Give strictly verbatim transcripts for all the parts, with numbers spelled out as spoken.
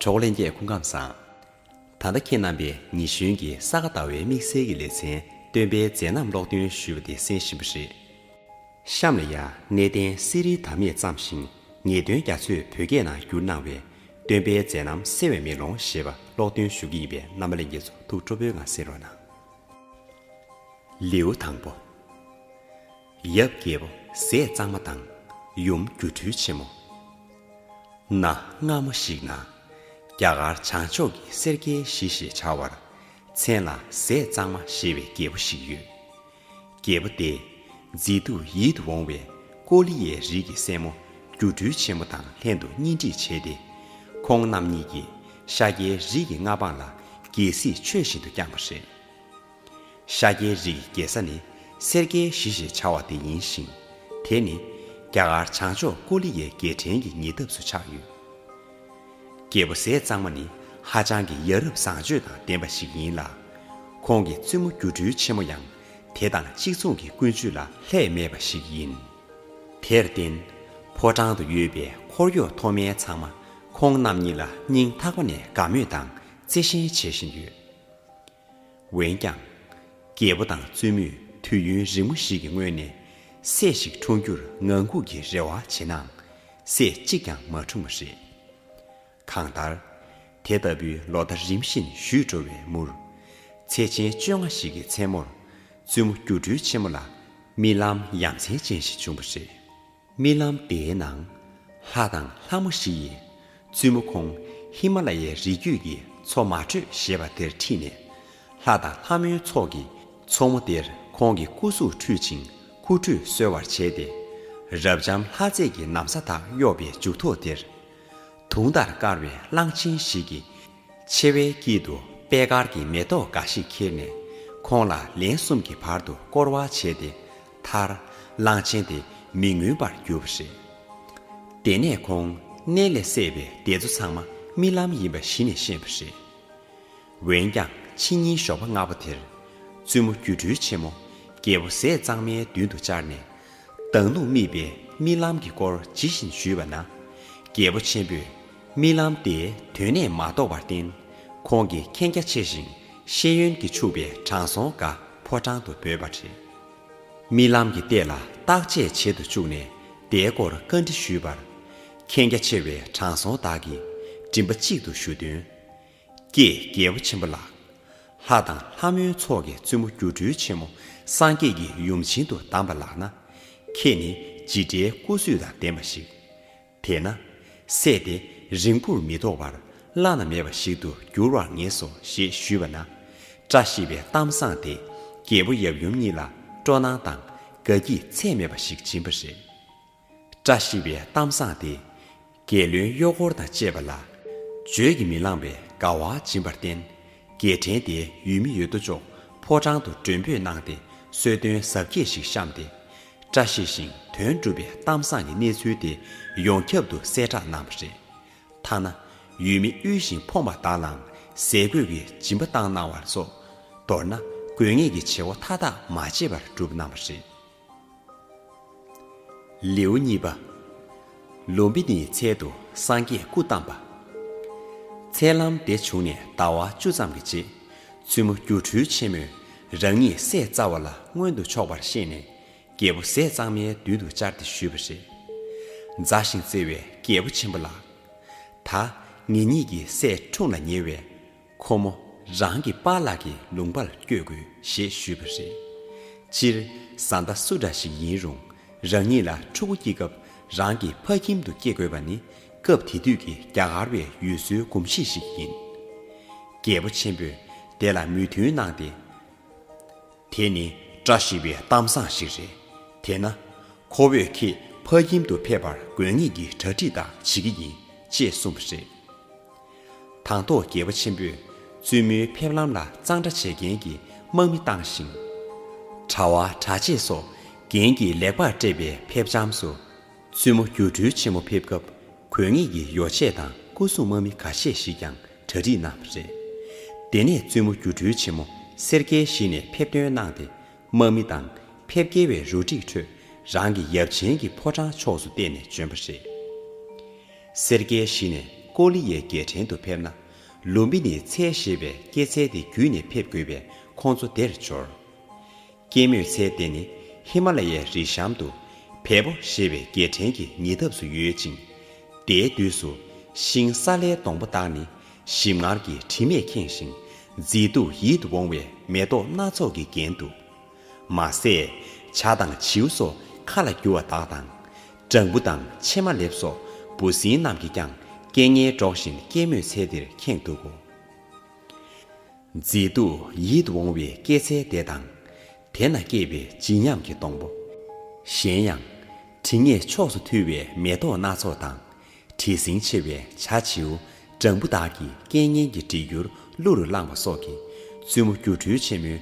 གྲོགས་ལྷན་རྒྱས་སྐུ་ཁམས་བཟང་། ད་ལྟ་ཁྱེད་རྣམ་པས་ཉི་གཞོན་གྱི་ས་ག་ཟླ་བའི་དམིགས་བསལ་གྱི་ལེ་ཚན་སྟོན་པའི་མཛད་རྣམ་ཀློག་འདོན་ཞུས་པ་དེ་གསན་བཞིན་པ་རེད། གཤམ་ལ་ཡང་གནས་བརྟན་གསེར་རིའི་དམ་ཡེ་བརྩམས་ཤིང་ངེས་དོན་རྒྱ་མཚོས་བོད་སྐད་ནང་བསྒྱུར་གནང་བའི་སྟོན་པའི་མཛད་རྣམ་གསལ་བའི་མེ་ལོང་ཞེས་པ་ཀློག་འདོན་ཞུ་གི་ཡིན་པས་རྣམ་པ་ལྷན་རྒྱས་ཚོ་ཐུགས་སྤྲོ་པོའི་ངང་གསན་རོགས་གནང་། ལེའུ་དང་པོ། ཡབ་རྒྱལ་པོ་ཟས་གཙང་མ་དང་ཡུམ་སྒྱུ་འཕྲུལ་ཆེན་མོ། གནའ་སྔ་མོ་ཞིག་ན། རྒྱ་གར་བྱང་ཕྱོགས་ཀྱི་སེར་སྐྱའི་གཞི་ཞེས་བྱ་བར་མཚན་ལ་ཟས་གཙང་མ་ཞེས་པའི་རྒྱལ་པོ་ཞིག་ཡོད། རྒྱལ་པོ་དེས་མཛེས་སྡུག་ཡིད་དུ་འོང་བའི་ཀོ་ལི་ཡའི་རིགས་ཀྱི་སྲས་མོ་སྒྱུ་འཕྲུལ་ཆེན་མོ་དང་ལྷན་དུ་གཉེན་སྒྲིག་བྱས་ཏེ། ཁོང་རྣམ་གཉིས་ཀྱིས་ཤཱཀྱའི་རིགས་ཀྱི་མངའ་འབངས་ལ་རྒྱལ་སྲིད་ཆོས་བཞིན་དུ་བསྐྱངས་པ་རེད། ཤཱཀྱའི་རིགས་ཀྱི་རྒྱལ་ས་ནི་སེར་སྐྱའི་གཞི་ཞེས་བྱ་བ་དེ་ཡིན་ཞིང་། དེ་ནི་རྒྱ་གར་བྱང་ཕྱོགས་ཀོ་ལི་ཡའི་རྒྱལ་ཕྲན་གྱི་ཉེ་འདབས་སུ་ཆགས་ཡོད། རྒྱལ་པོ་ཟས་གཙང་མ་ནི་ཧ་ཅང་གི་ཡ་རབས་བཟང་སྤྱོད་དང་ལྡན་པ་ཞིག་ཡིན་ལ། ཁོང་གི་བཙུན་མོ་སྒྱུ་འཕྲུལ་ཆེན་མོ་ཡང་དེ་དང་གཅིག་མཚུངས་ཀྱི་ཀུན་སྤྱོད་ལ་ལྷད་མེད་པ་ཞིག་ཡིན། དེར་བརྟེན། ཕོ་བྲང་དུ་ཡོད་པའི་འཁོར་གཡོག་མཐོ་དམན་ཚང་མ་ཁོང་རྣམ་གཉིས་ལ་སྙིང་ཐག་པ་ནས་དགའ་མོས་དང་བརྩེ་ཞེན་བྱེད་བཞིན་ཡོད། འོན་ཀྱང་། རྒྱལ་པོ་དང་བཙུན་མོས་དུས་ཡུན་རིང་མོ་ཞིག་གི་སྔོན་ནས་སྲས་ཤིག་འཁྲུངས་རྒྱུར་ངང་སྒུག་གི་རེ་བ་བྱེད་ནའང་། སྲས་གཅིག་ཀྱང་མ་འཁྲུངས་པ་རེད། གང་ལྟར། དེ་ལྟ་བུའི་ལོ་ཟླ་རིམ་བཞིན་བཞུད་འགྲོ་བའི་མུར། ཚེས་ཆེན་བཅོ་ལྔ་ཞིག་གི་མཚན་མོར། བཙུན་མོ་སྒྱུ་འཕྲུལ་ཆེན་མོ་ལ་རྨི་ལམ་ཡ་མཚན་ཅན་ཞིག་བྱུང་བ་རེད། རྨི་ལམ་དེའི་ནང་། ལྷ་དང་ལྷ་མོ་བཞི་ཡིས་བཙུན་མོ་ཁོང་ཧི་མ་ལ་ཡའི་རི་རྒྱུད་ཀྱི་མཚོ་མ་དྲོས་ཞེས་པ་དེར་ཁྲིད་ནས། ལྷ་དང་ལྷ་མོའི་ཚོགས་ཀྱིས་མཚོ་མོ་དེར་ཁོང་གི་སྐུ་གཟུགས་འཁྲུད་ཅིང་སྐུ་ཁྲུས་གསོལ་བར་བྱས་ཏེ། རབ་འབྱམས་ལྷ་རྫས་ཀྱི་ན་བཟའ་དག་གཡོགས་པའི་མཇུག་ཐོགས་དེར། དུང་ལྟར་དཀར་བའི་གླང་ཆེན་ཞིག་གིས། མཆེ་བའི་དཀྱིལ་དུ་པད་དཀར་གྱི་མེ་ཏོག་འགའ་ཞིག་ཁྱེར་ནས། ཁོང་ལ་ལན་གསུམ་གྱི་བར་དུ་བསྐོར་བ་བྱས་ཏེ། མཐར། གླང་ཆེན་དེ་མི་མངོན་པར་གྱུར་པ་རེད། དེ་ནས་ཁོང་མནལ་ལས་སད་པའི་འདས་མཚོ་ཚང་མ་རྨི་ལམ་ཡིན་པ་གཞི་ནས་ཤེས་པ་རེད། འོན་ཀྱང་ཕྱི་ཉིན་ཞོགས་པ་སྔ་པོ་དེར། བཙུན་མོ་སྒྱུ་འཕྲུལ་ཆེན་མོ། རྒྱལ་པོ་ཟས་གཙང་མའི་མདུན་དུ་བཅར་ནས། མདང་ནུབ་རྨིས་པའི་རྨི་ལམ་གྱི་སྐོར་ཇི་བཞིན་ཞུས་པ་ན། རྒྱལ་པོ་ཆེན་པོས་རྨི་ལམ་དེའི་དོན་གནད་མ་རྟོགས་པར་བརྟེན། ཁོང་གིས་མཁྱེན་རྒྱ་ཆེ་ཞིང་ཤེས་ཡོན་གྱིས་ཕྱུག་པའི་དྲང་སྲོང་འགའ་ཕོ་བྲང་དུ་འབོད་པ་རེད། རྨི་ལམ་གྱི་ལྟས་ལ་བརྟག་དཔྱད་བྱེད་དུ་བཅུག་ནས་དེའི་སྐོར་བཀའ་འདྲི་ཞུས་པར། མཁྱེན་རྒྱ་ཆེ་བའི་དྲང་སྲོང་དག་གིས་མགྲིན་པ་གཅིག་ཏུ་ཞུ་དོན། ཀྱེ་རྒྱལ་པོ་ཆེན་པོ་ལགས། ལྷ་དང་ལྷ་མོའི་ཚོགས་ཀྱི་བཙུན་མོ་སྒྱུ་འཕྲུལ་ཆེན་མོ་སངས་རྒྱས་ཀྱི་ཡུམ་ཆེན་དུ་གདམས་པ་ལགས་ན། ཁྱེད་ནི་འཇིགས་བྲལ་སྐུ་བསོད་དང་ལྡན་པ་ཞིག། དེས་ན། སྲས་དེ་རིང་པོར་མི་ཐོགས་པར་བླ་ན་མེད་པ་ཞིག་ཏུ་འགྱུར་བར་ངེས་སོ་ཞེས་ཞུས་པ་ན། བཀྲ་ཤིས་པའི་གཏམ་བཟང་དེ་རྒྱལ་པོ་ཡབ་ཡུམ་གཉིས་ལ་སྤྲོ་སྣང་དང་དགའ་སྐྱིད་ཚད་མེད་པ་ཞིག་སྦྱིན་པ་རེད། བཀྲ་ཤིས་པའི་གཏམ་བཟང་དེ། རྒྱལ་བློན་གཡོག་འཁོར་དང་བཅས་པ་ལ། བརྗོད་ཀྱིས་མི་ལངས་པའི་དགའ་བ་སྦྱིན་པར་བརྟེན། རྒྱལ་ཕྲན་དེའི་ཡུལ་མི་ཡོད་དོ་ཅོག་ཕོ་བྲང་དུ་མགྲོན་འབོད་གནང་སྟེ་གསོལ་སྟོན་གཟབ་རྒྱས་ཤིག་བཤམས་ཏེ། བཀྲ་ཤིས་ཤིང་དོན་འགྲུབ་པའི་གཏམ་བཟང་གི་གནས་ཚུལ་དེ་ཡོངས་ཁྱབ་ཏུ་གསལ་བསྒྲགས་གནང་བ་རེད། ཐ་ན། ཡུལ་མི་དབུལ་ཞིང་ཕོངས་པ་དག་ལའང་ཟས་གོས་ཀྱི་སྦྱིན་པ་བཏང་གནང་བ་སོགས། མདོར་ན། དགོས་ངེས་ཀྱི་བྱེད་སྒོ་མཐའ་དག་མ་བརྗེད་པར་བསྒྲུབས་གནང་བ་རེད། ལེའུ་གཉིས་པ། ལུམ་བི་ནིའི་ཚལ་དུ་སངས་རྒྱས་སྐུ་བལྟམས་པ། ཚལ་ལམ་དེ་བྱུང་ནས་ཟླ་བ་བཅུ་ཙམ་གྱི་རྗེས། བཙུན་མོ་སྒྱུ་འཕྲུལ་ཆེན་མོས་རང་ཉིད་སྲས་རྩ་བ་ལ་མངོན་དུ་ཕྱོགས་པར་ཤེས་ནས། རྒྱལ་པོ་ཟས་གཙང་མའི་མདུན་དུ་བཅར་ཏེ་ཞུས་པ་རེད། མཛའ་ཞིང་བརྩེ་བའི་རྒྱལ་པོ་ཆེན་པོ་ལགས། ད་ངེད་གཉིས་ཀྱི་སྲས་འཁྲུངས་ལ་ཉེ་བས། ཁོ་མོ་རང་གི་པཱ་ལགས་ཀྱི་ལུང་པར་བསྐྱོད་དགོས་ཞེས་ཞུས་པ་རེད། སྤྱིར་བཟའ་ཟླ་སུ་འདྲ་ཞིག་ཡིན་རུང་། རང་ཉིད་ལ་ཕྲུ་གུ་སྐྱེ་སྐབས་རང་གི་ཕ་ཁྱིམ་དུ་སྐྱེ་དགོས་པ་ནི། སྐབས་དེ་དུས་ཀྱི་རྒྱ་གར་བའི་ཡུལ་སྲོལ་གོམས་གཤིས་ཤིག་ཡིན། རྒྱལ་པོ་ཆེན་པོས་དེ་ལ་མོས་མཐུན་གནང་སྟེ། དེ་ནི་བཀྲ་ཤིས་པའི་གཏམ་བཟང་ཞིག་རེད། དེས་ན། ཁོ་བོས་ཁྱེད་ཕ་ཁྱིམ་དུ་ཕེབས་པར་དགོས་ངེས་ཀྱི་གྲ་སྒྲིག་དག་བྱེད་ཀྱི་ཡིན། ཅེས་གསུངས་པ་རེད། དང་ཐོག་རྒྱལ་པོ་ཆེན་པོས་བཙུན་མོའི་ཕེབས་ལམ་ལ་གཙང་སྦྲ་བྱེད་མཁན་གྱི་དམག་མི་བཏང་ཞིང་། གྲྭ་བ་གྲྭ་ཆས་སོགས་རྒྱན་གྱིས་ལེགས་པར་སྤྲས་པའི་ཕེབས་བྱམས་སུ། བཙུན་མོ་སྒྱུ་འཕྲུལ་ཆེན་མོ་ཕེབས་སྐབས་དགོས་ངེས་ཀྱི་ཡོ་བྱད་དང་སྐུ་སྲུང་དམག་མི་ཁ་ཤས་ཤིག་ཀྱང་གྲ་སྒྲིག་གནང་བ་རེད། དེ་ནས་བཙུན་མོ་སྒྱུ་འཕྲུལ་ཆེན་མོ་སེར་སྐྱའི་གཞི་ནས་ཕེབས་ཐོན་གནང་སྟེ། དམག་མི་དང་ཕེབས་སྐྱེལ་བའི་རུ་སྒྲིག་ཁྲོད་རང་གི་ཡབ་ཆེན་གྱི་ཕོ་བྲང་ཕྱོགས་སུ་བལྟས་ནས་བྱོན་པ་རེད། སེར་སྐྱའི་གཞི་ནས་ ཀོ་ལི་ཡའི་རྒྱལ་ཕྲན་དུ་ཕེབས་ན། ལུམ་བི་ནི་ཚལ་ཞེས་པའི་སྐྱེད་ཚལ་དེ་བརྒྱུད་ནས་ཕེབས་དགོས་པས་ཁོང་ཚོ་དེར་འབྱོར། སྐྱེད་མོས་ཚལ་དེ་ནི་ཧི་མ་ལ་ཡའི་རི་གཤམ་དུ་བལ་པོ་ཞེས་པའི་རྒྱལ་ཕྲན་གྱི་ཉེ་འདབས་སུ་ཡོད་ཅིང་། དེའི་དུས་སུ་ཤིང་ས་ལའི་སྡོང་པོ་དག་ནི་ཞིམ་མངར་གྱི་དྲི་མས་ཁེངས་ཤིང་། མཛེས་སྡུག་ཡིད་དུ་འོང་བའི་མེ་ཏོག་སྣ་ཚོགས་ཀྱིས་བརྒྱན་འདུག། མ་ཟད། བྱ་དང་བྱིའུ་སོགས་མཁའ་ལ་རྒྱུ་བ་དག་དང་། སྦྲང་བུ་དང་ཕྱེ་མ་ལེབ་སོགས་འབུ་སྲིན་རྣམས་ཀྱིས་ཀྱང་སྐད་སྙན་སྒྲོག་བཞིན་སྐྱེད་མོས་ཚལ་དེར་ཁེངས་འདུག་གོ། མཛེས་སྡུག་ཡིད་དུ་འོང་བའི་སྐྱེད་ཚལ་དེ་དང་། དེ་ན་སྐྱེས་པའི་བརྗིད་ཉམས་ཀྱི་སྡོང་པོ། གཞན་ཡང་། དྲི་ངད་ཕྱོགས་སུ་འཐུལ་བའི་མེ་ཏོག་སྣ་ཚོགས་དང་། བྲེལ་ཟིང་ཆེ་བའི་བྱ་བྱིའུ་སྦྲང་བུ་དག་གི་སྐད་སྙན་གྱི་བྲིས་འགྱུར་གླུ་རུ་བླངས་པ་སོགས་ཀྱིས་བཙུན་མོ་སྒྱུ་འཕྲུལ་ཆེན་མོའི་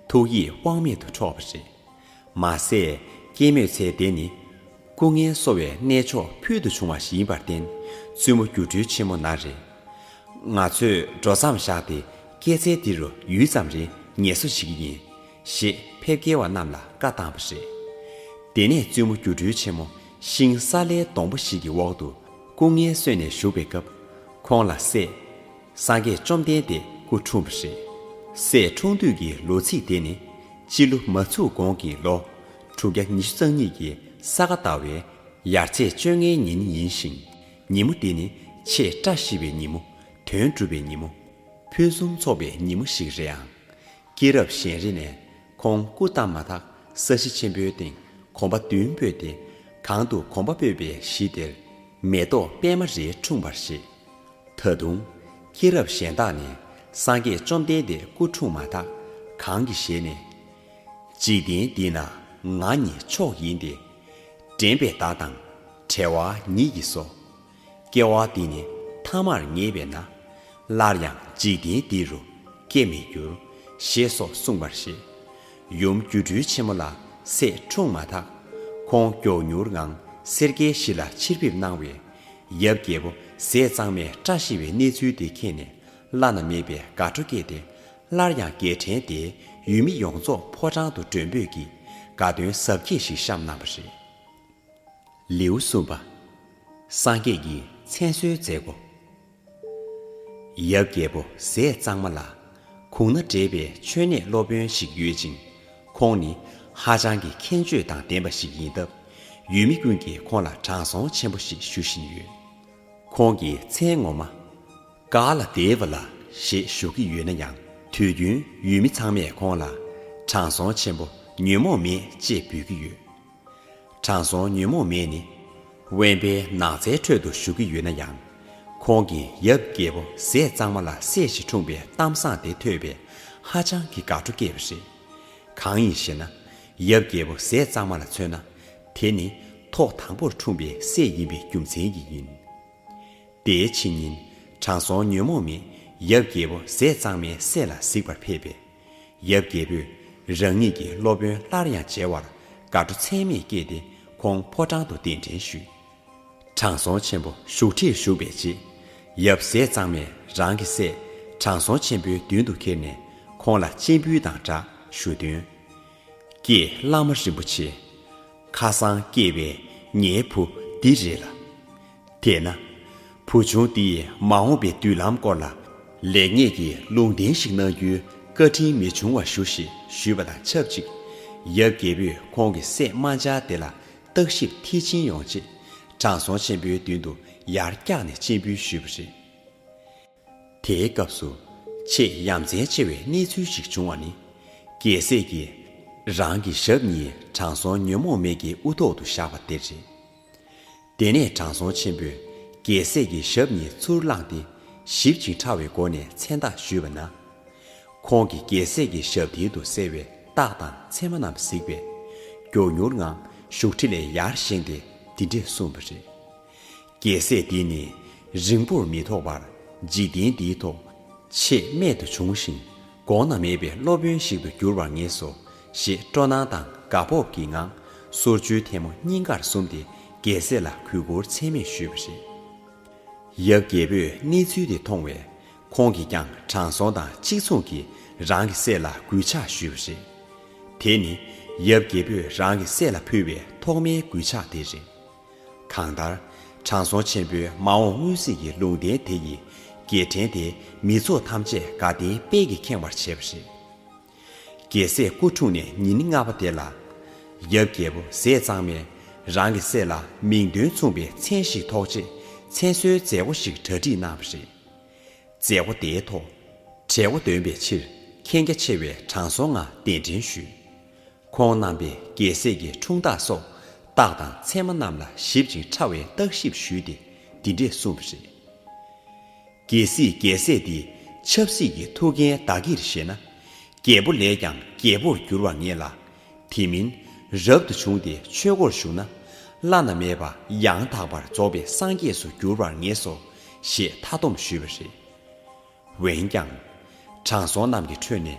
ཐུགས་ཡིད་དབང་མེད་དུ་འཕྲོག་པ་རེད། མ་ཟད། སྐྱེད་མོས་ཚལ་དེ་ནི། སྐུ་ངལ་གསོ་བའི་གནས་མཆོག་ཕུལ་དུ་བྱུང་བ་ཞིག་ཡིན་པར་བརྟེན། བཙུན་མོ་སྒྱུ་འཕྲུལ་ཆེན་མོ་ན་རེ། ང་ཚོས་འགྲོ་མཚམས་བཞག་སྟེ་སྐྱེད་ཚལ་འདི་རུ་ཡུད་ཙམ་རིང་ངལ་གསོ་བྱེད་ཀྱི་ཡིན། ཞེས་ཕེབས་སྐྱེལ་བ་རྣམས་ལ་བཀའ་བཏང་བ་རེད། དེ་ནས་བཙུན་མོ་སྒྱུ་འཕྲུལ་ཆེན་མོ་ཤིང་ས་ལའི་སྡོང་པོ་ཞིག་གི་འོག་ཏུ་སྐུ་ངལ་གསོས་ནས་བཞུགས་པའི་སྐབས། ཁོང་ལ་སྲས། སངས་རྒྱས་བཅོམ་ལྡན་འདས་སྐུ་འཁྲུངས་པ་རེད། སྲས་འཁྲུངས་དུས་ཀྱི་ལོ་ཚིགས་དེ་ནི། སྤྱི་ལོ་མ་ཚུགས་གོང་གི་ལོ། དྲུག་བརྒྱ་ཉི་ཤུ་རྩ་གཉིས་ཀྱི་ས་ག་ཟླ་བའི་ཡར་ཚེས་བཅོ་ལྔའི་ཉིན་ཡིན་ཞིང་། ཉིན་མོ་འདི་ནི་ཆེས་བཀྲ་ཤིས་པའི་ཉིན་མོ། དོན་འགྲུབ་པའི་ཉིན་མོ། ཕུན་སུམ་ཚོགས་པའི་ཉིན་མོ་ཞིག་རེད་ཨང་། སྐྱེས་རབས་གཞན་རིགས་ནས་ཁོང་སྐུ་བལྟམས་མ་ཐག་ས་གཞི་ཆེན་པོའི་སྟེང་གོམ་པ་བདུན་སྤོས་ཏེ། གང་དུ་གོམ་པ་སྤོས་པའི་གཞི་དེར་མེ་ཏོག་པད་མ་རེ་འཁྲུངས་པར་བཤད། ད་དུང་། སྐྱེས་རབས་གཞན་དག་ནས་སངས་རྒྱས་བཅོམ་ལྡན་འདས་སྐུ་འཁྲུངས་མ་ཐག་གང་གི་ཞལ་ནས། འཇིག་རྟེན་འདི་ན་ང་ཉིད་མཆོག་ཡིན་ཏེ། འདྲེན་པའི་བདག་དང་བྲལ་བ་ཉིད་ཀྱིས་སོ། སྐྱེ་བ་འདི་ནི་ཐ་མར་ངེས་པས་ན། སླར་ཡང་འཇིག་རྟེན་འདི་རུ་སྐྱེ་མི་འགྱུར། ཞེས་སོགས་གསུངས་པར་བཤད། ཡུམ་སྒྱུ་འཕྲུལ་ཆེན་མོ་ལ་སྲས་འཁྲུངས་མ་ཐག་ཁོང་མགྱོགས་མྱུར་ངང་སེར་སྐྱའི་གཞི་ལ་ཕྱིར་ཕེབས་གནང་བས། ཡབ་རྒྱལ་པོ་ཟས་གཙང་མས་བཀྲ་ཤིས་པའི་གནས་ཚུལ་དེ་མཁྱེན་ནས་བླ་ན་མེད་པའི་དགའ་སྤྲོ་སྐྱེས་ཏེ། སླར་ཡང་རྒྱལ་ཕྲན་དེའི་ཡུལ་མི་ཡོངས་རྫོགས་ཕོ་བྲང་དུ་མགྲོན་འབོད་ཀྱིས་དགའ་སྟོན་གཟབ་རྒྱས་ཤིག་བཤམས་གནང་བ་རེད། ལེའུ་གསུམ་པ། སངས་རྒྱས་ཀྱི་མཚན་གསོལ་མཛད་སྒོ། ཡབ་རྒྱལ་པོ་ཟས་གཙང་མ་ལ། གུང་ན་བགྲེས་པའི་མཆོད་གནས་སློབ་དཔོན་ཞིག་ཡོད་ཅིང་། ཁོང་ནི་ཧ་ཅང་གི་མཁྱེན་དཔྱོད་དང་ལྡན་པ་ཞིག་ཡིན་སྟབས། ཡུལ་མི་ཀུན་གྱིས་ཁོང་ལ་དྲང་སྲོང་ཆེན་པོ་ཞེས་ཞུ་བཞིན་ཡོད། ཁོང་གི་མཚན་ངོ་མ། ཀ་ལ་དེ་བ་ལ་ཞེས་ཞུ་གི་ཡོད་ན་ཡང་། དུས་རྒྱུན་ཡུལ་མི་ཚང་མས་ཁོང་ལ་དྲང་སྲོང་ཆེན་པོ་ཉོན་མོངས་མེད་ཅེས་འབོད་ཀྱི་ཡོད། དྲང་སྲོང་ཉོན་མོངས་མེད་ནི། དབེན་པའི་ནགས་ཚལ་ཁྲོད་དུ་བཞུགས་ཀྱི་ཡོད་ན་ཡང་། ཁོང་གིས་ཡབ་རྒྱལ་པོ་ཟས་གཙང་མ་ལ་སྲས་ཤིག་འཁྲུངས་པའི་གཏམ་བཟང་དེ་ཐོས་པས་ཧ་ཅང་གི་དགའ་སྤྲོ་སྐྱེས་པ་རེད། གང་ཡིན་ཞེ་ན། ཡབ་རྒྱལ་པོ་ཟས་གཙང་མ་ལ་མཚོན་ན། དེ་ནི་ཐོག་དང་པོར་འཁྲུངས་པའི་སྲས་ཡིན་པའི་རྒྱུ་མཚན་གྱིས་ཡིན། དེའི་ཕྱི་ཉིན། དྲང་སྲོང་ཉོན་མོངས་མེད་ཡབ་རྒྱལ་པོ་ཟས་གཙང་མའི་སྲས་ལ་གཟིགས་པར་ཕེབས་པས། ཡབ་རྒྱལ་པོས་རང་ཉིད་ཀྱི་སློབ་དཔོན་སླར་ཡང་མཇལ་བར་དགའ་སྤྲོ་ཚད་མེད་སྐྱེས་ཏེ་ཁོང་ཕོ་བྲང་དུ་གདན་འདྲེན་ཞུས། དྲང་སྲོང་ཆེན་པོ་བཞུགས་ཁྲིར་བཞུགས་པའི་རྗེས། ཡབ་ཟས་གཙང་མས་རང་གི་སྲས་དྲང་སྲོང་ཆེན་པོའི་མདུན་དུ་ཁྱེར་ནས་ཁོང་ལ་སྤྱན་འབུལ་དང་སྦྲགས་ཞུ་དོན། ཀྱེ་བླ་མ་རིན་པོ་ཆེ། ཁ་སང་སྐྱེས་པའི་ངའི་བུ་འདི་རེད་ལ། དེས་ན། བུ་ཆུང་འདིས་མ་འོངས་པའི་མདུན་ལམ་སྐོར་ལ་ལེགས་ཉེས་ཀྱི་ལུང་བསྟན་ཞིག་གནང་རྒྱུའི་བཀའ་དྲིན་མི་འབྱུང་བ་ཞུ་ཞེས་ཞུས་པ་དང་ཆབས་ཅིག། ཡབ་རྒྱལ་པོས་ཁོང་གི་སྲས་དམར་འབྱར་དེ་ལ་བརྟག་ཞིབ་མཐིལ་ཕྱིན་ཡོང་ཆེད། དྲང་སྲོང་ཆེན་པོའི་མདུན་དུ་ཡར་བཀྱགས་ནས་སྤྱན་འབུལ་ཞུས་པ་རེད། དེའི་སྐབས་སུ། ཆེས་ཡ་མཚན་ཆེ་བའི་གནས་ཚུལ་ཞིག་བྱུང་བ་ནི། རྒྱལ་སྲས་ཀྱིས་རང་གི་ཞབས་གཉིས་དྲང་སྲོང་ཉོན་མོངས་མེད་ཀྱི་དབུ་ཐོག་ཏུ་བཞག་པ་དེ་རེད། དེ་ནས་དྲང་སྲོང་ཆེན་པོས་རྒྱལ་སྲས་ཀྱི་ཞབས་གཉིས་ཚུར་བླངས་ཏེ་ཞིབ་ཅིང་ཕྲ་བའི་སྒོ་ནས་མཚན་རྟགས་ཞུས་པ་ན། ཁོང་གིས་རྒྱལ་སྲས་ཀྱི་ཞབས་མཐིལ་དུ་གསལ་བའི་རྟགས་དང་མཚན་མ་རྣམས་གཟིགས་པས། མགྱོགས་མྱུར་ངང་བཞུགས་ཁྲི་ལས་ཡར་བཞེངས་ཏེ་འདི་འདྲས་གསུངས་པ་རེད། རྒྱལ་སྲས་འདི་ནི་རིང་པོར་མི་ཐོགས་པར་འཇིག་རྟེན་འདིའི་ཐོག་ཆེས་རྨད་དུ་བྱུང་ཞིང་གོང་ན་མེད་པའི་སློབ་དཔོན་ཞིག་ཏུ་འགྱུར་བར་ངེས་སོ་ཞེས་སྤྲོ་སྣང་དང་དགའ་སྤོབས་ཀྱི་ངང་སོར་ཆུའི་ཐལ་མོ་སྙིང་གར་ཟུམ་སྟེ་རྒྱལ་སྲས་ལ་གུས་བཀུར་ཚད་མེད་ཞུས་པ་རེད། ཡབ་རྒྱལ་པོས་གནས་ཚུལ་དེ་མཐོང་བས་ཁོང་གིས་ཀྱང་དྲང་སྲོང་དང་གཅིག་མཚུངས་ཀྱིས་རང་གི་སྲས་ལ་གུས་ཕྱག་ཞུས་པ་རེད། དེ་ནི་ཡབ་རྒྱལ་པོས་རང་གི་སྲས་ལ་ཕུལ་བའི་ཐོག་མའི་གུས་ཕྱག་དེ་རེད། གང་ལྟར། དྲང་སྲོང་ཆེན་པོའི་མ་འོངས་མངོན་གཟིགས་ཀྱི་ལུང་བསྟན་དེ་ཡིས་རྒྱལ་ཕྲན་དེའི་མི་ཚོགས་ཐམས་ཅད་དགའ་ལྡན་དཔལ་གྱིས་ཁེངས་པར་བྱས་པ་རེད། རྒྱལ་སྲས་སྐུ་འཁྲུངས་ནས་ཉིན་ལྔ་པ་དེ་ལ། ཡབ་རྒྱལ་པོ་ཟས་གཙང་མས་རང་གི་སྲས་ལ་མིང་དོན་མཚུངས་པའི་མཚན་ཞིག་ཐོགས་ཆེད་མཚན་གསོལ་མཛད་སྒོ་ཞིག་གྲ་སྒྲིག་གནང་བ་རེད། མཛད་སྒོ་དེའི་ཐོག་གྲལ་མགོ་འདོན་པའི་ཕྱིར་མཁྱེན་རྒྱ་ཆེ་བའི་དྲང་སྲོང་ང་གདན་འདྲེན་ཞུས། ཁོང་རྣམ་པས་རྒྱལ་སྲས་ཀྱི་འཁྲུངས་རྟགས་སོགས་རྟགས་དང་མཚན་མ་རྣམས་ལ་ཞིབ་ཅིང་ཕྲ་བའི་བརྟག་ཞིབ་ཞུས་ཏེ་འདི་འདྲས་གསུངས་པ་རེད། རྒྱལ་སྲིད་རྒྱལ་སྲས་འདི་ཆབ་སྲིད་ཀྱི་ཐུགས་འགན་བདག་གིར་བཞེས་ན། རྒྱལ་པོ་ལས་ཀྱང་རྒྱལ་པོར་འགྱུར་བར་ངེས་ལ། དེ་མིན་རབ་ཏུ་བྱུང་སྟེ་ཆོས་སྒོར་ཞུགས་ན། བླ་ན་མེད་པ་ཡང་དག་པར་རྫོགས་པའི་སངས་རྒྱས་སུ་འགྱུར་བར་ངེས་སོ། ཞེས་མཐའ་སྡོམ་ཞུས་པ་རེད། འོན་ཀྱང་། དྲང་སྲོང་རྣམས་ཀྱི་ཁྲོད་ནས་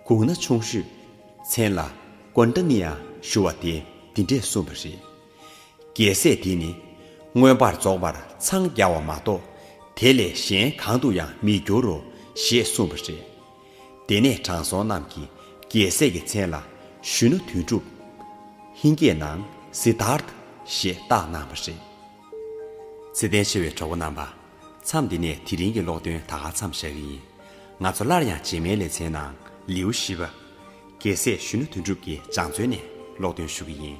གུང་ན་ཆུང་ཤོས། མཚན་ལ་ཀོན་ཏ་ནི་ཡ་ཞུ་བ་དེས་འདི་འདྲས་གསུངས་པ་རེད། རྒྱལ་སྲས་འདི་ནི་མངོན་པར་རྫོགས་པར་འཚང་རྒྱ་བ་མ་གཏོགས་དེ་ལས་གཞན་གང་དུ་ཡང་མི་འགྱུར་རོ་ཞེས་གསུངས་པ་རེད། དེ་ནས་དྲང་སྲོང་རྣམས་ཀྱིས་རྒྱལ་སྲས་ཀྱི་མཚན་ལ་གཞོན་ནུ་དོན་གྲུབ། ཧིན་སྐད་ནང་སི་དཱརྠ་ཞེས་བཏགས་གནང་བ་རེད། ཚེ་ལྡན་ཆེ་བའི་གྲོགས་པོ་རྣམ་པ། མཚམས་འདི་ནས་དེ་རིང་གི་ཀློག་འདོན་ད་ག་མཚམས་བཞག་གི་ཡིན། ང་ཚོ་སླར་ཡང་རྗེས་མའི་ལེ་ཚན་ནང་ལེའུ་བཞི་པ། རྒྱལ་སྲས་གཞོན་ནུ་དོན་གྲུབ་ཀྱི་སྦྱང་བརྩོན་ནས་ཀློག་འདོན་ཞུ་གི་ཡིན།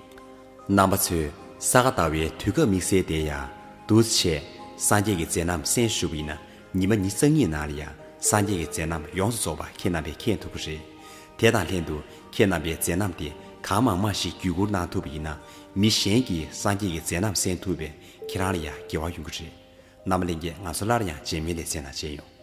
རྣམ་པ་ཚོས་ས་ག་ཟླ་བའི་དུས་སྐབས་དམིགས་བསལ་དེ་ཡང་འདུག་སེ་བྱས་སངས་རྒྱས་ཀྱི་མཛད་རྣམ་གསན་ཞུ་བ་ཡིན་ན། ཉི་མ་ཉི་ཤུ་རྩ་གཉིས་ནང་ལ་ཡང་སངས་རྒྱས་ཀྱི་མཛད་རྣམ་ཡོངས་སུ་རྫོགས་པ་ཁྱེད་རྣམ་པས་མཁྱེན་ཐུབ་ཀྱི་རེད། དེ་དང་ལྷན་དུ་ཁྱེད་རྣམ་པས་མཛད་རྣམ་དེ་གང་མང་མང་ཞིག་བརྒྱུད་བསྐུར་གནང་ཐུབ་པ་ཡིན་ན། མི་གཞན་གྱིས་སངས་རྒྱས་ཀྱི་མཛད་རྣམ་གསན་ཐུབ་པས་ཁྱེད་རང་ལ་ཡང་དགེ་བ་ཡོང་གི་རེད། རྣམ་པ་ལྷན་རྒྱས། ང་ཚོ་སླར་ཡང་རྗེས་མའི་ལེ་ཚན་ནང་མཇལ་ཡོང་།